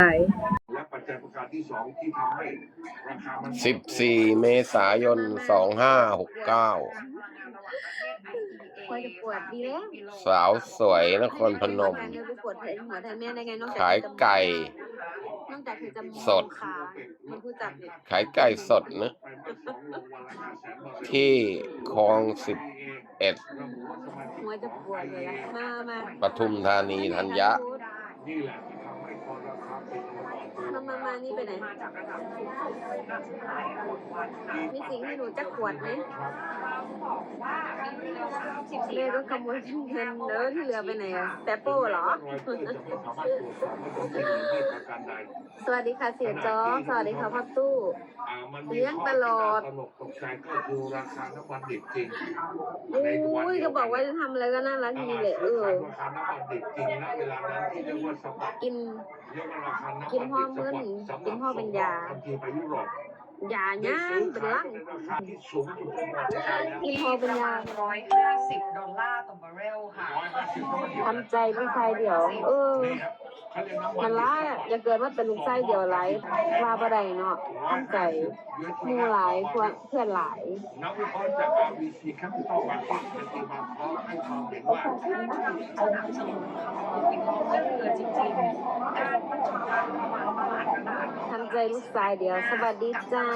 າຍ ແລະ ປັດຈັຍປະການທີສອງທີ່ທຳໃຫ້ລາຄາມັນ ສິບສີ່ ເມສາຍົນ ສອງຫ້າຫົກເກົ້າ ຫົວຈະປວດດີແລ້ວ ສາວສວຍນະຄອນພະນົມ ແມ່ນບໍ່ທັນໄດ້ໄປປວດແທນຫົວແທນແມ່ໄດ້ໄງ ນອກຈາກ ຂາຍໄກ່ ນອກຈາກເທຈະມອງ ສດ ຂາ ມັນຮູ້ຈັກ ຂາຍໄກ່ສົດນະ ທີ່ຄອງສິບເອັດ ຫົວຈະປວດເລີຍ ມາ ມາ ປະທຸມທານີ ທັນຍະ ມາ ມາ ມາ ນີ້ໄປໃຫນ? ມີສິ່ງໃຫ້ໜູຈັກຂວດໄໝ? ແມ່ກໍຂະໂມຍເງິນເດີ ທີ່ເຫຼືອໄປໃຫນອະ? ແປໂປ້ເຫລອ? ສະຫວັດດີຄ່ະເສຍຈອມ ສະຫວັດດີຄ່ະພໍ່ຕູ້ ລ້ຽງຕະຫຼອດ ໂອ້ຍ ກໍບອກວ່າຈະທຳອະໄລກໍໜ້າລັກດີແຫຼະ ເອີ ກິນ ກິນພໍມຶນ ກິນພໍເປັນຢາ ຢາຫຍັງເປັນຫຼັງ ກິນພໍເປັນຢາ ຮ້ອຍຫ້າສິບດອນລາຕໍ່ບາເຣວ ທຳໃຈລູກຊາຍດຽວ ເອີ ນັ້ນລະ ຢ່າເກີດມາເປັນລູກຊາຍດຽວຫຼາຍ ວ່າບໍ່ໄດ້ເນາະ ທຳໃຈ ໝູ່ຫຼາຍ ເພື່ອນ ເພື່ອນຫຼາຍ ນັກວິເຄາະຈາກ RBC Capital Markets ໃນປີບາງເຄາະໃຫ້ຄວາມເຫັນວ່າ ທຳໃຈລູກຊາຍດຽວ ສະຫວັດດີຈ້າ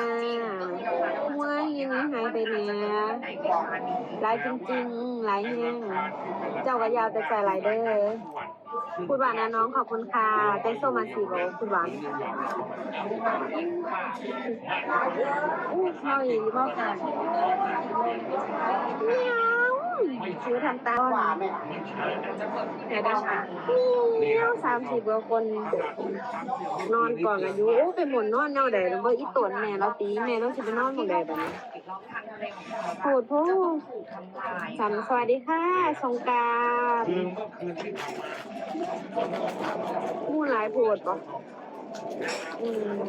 ໂອ້ຍ ຍິງຫາຍໄປແດ່ ຫຼາຍຈິງໆ ຫຼາຍແຮງ ເຈົ້າກໍຢ່າເອົາແຕ່ໃຈຫຼາຍເດີ ພູດຫວານນະນ້ອງ ຂອບຄຸນຄ່ະ Thanks so much ສີໂລ ພູດຫວານ ອູ້ ເວົ້າອີ່ຫຼີ ເວົ້າການ ແມວ ຄືທຳຕາອ່ອນ ແມ່ດາ ແມວ ສາມສິບກວ່າຄົນ ນອນກອງກັນຢູ່ ໂອ້ ໄປໝົນນອນແນວໃດລະ ເບິ່ງອີ່ຕົນແມ່ລາວຕິ ແມ່ລາວຊິໄປນອນໝ່ອງໃດບາດນີ້ ໂພດໂພ ສຳ ສະຫວັດດີຄ່ະ ສົງການ ໝູ່ຫຼາຍໂພດບໍ? ອືມ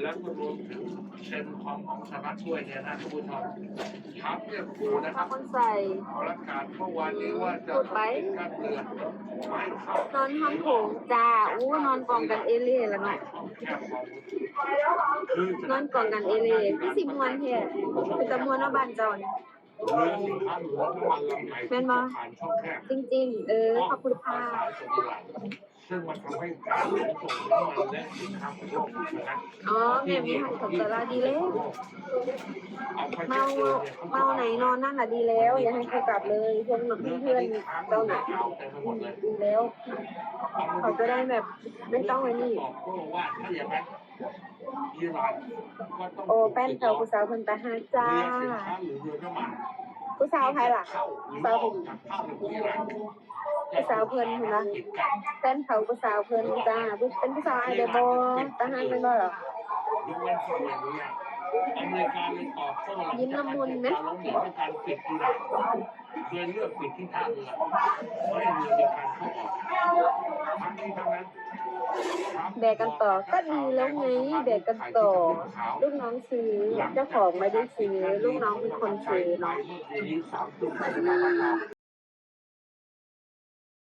ແລ້ວກໍລວມເຖິງເຊັນຄອມຂອງສະຫະລັດດ້ວຍເນຍນະ ທ່ານຜູ້ຊົມ. ທຳເນຍຂູ່ນະຄັບ ຄົນໃສ່ ປະກາດເມື່ອວານນີ້ວ່າຈະ ການເມືອງ ນອນຫ້ອງໂຖງຈ້າ ໂອ້ ນອນກອງກັນເອເລລະເນາະ ນອນກອງກັນເອເລ ຄືຊິມ່ວນແທ້ ເປັນຕາມ່ວນເນາະບ້ານເຈົ້ານີ້ ແມ່ນບໍ່? ຈິງໆ ເອີ ຂອບຄຸນຄ່ະ ອໍ ແມ່ມີຮັກເຂົາກໍລະດີແລ້ວ ເມົາ ເມົາໃນນອນນັ້ນລະດີແລ້ວ ຢ່າໃຫ້ເຂົາກັບເລີຍ ເພື່ອນ ເພື່ອນເຈົ້ານະ ດີແລ້ວ ເຂົາຈະໄດ້ແບບ ໄມ່ຕ້ອງອັນນີ້ ໂອ້ ແຟນເກົ່າຜູ້ສາວເພິ່ນຕາຮັກຈ້າ ຜູ້ສາວໃຜລະ? ຜູ້ສາວຜູ້ ຜູ້ສາວເພິ່ນພຸ້ນລະ ແຟນເຖົ້າຜູ້ສາວເພິ່ນຈ້າ ເປັນຜູ້ສາວອ້າຍໄດ້ບໍ່? ຕາຮັກແມ່ນບໍ່ລະ? ຍິ້ມລະມຸນແມະ ແບກກັນຕໍ່ ກໍດີແລ້ວໄງ ແບກກັນຕໍ່ ລູກນ້ອງຊື້ ເຈົ້າຂອງບໍ່ໄດ້ຊື້ ລູກນ້ອງເປັນຄົນຊື້ເນາະ.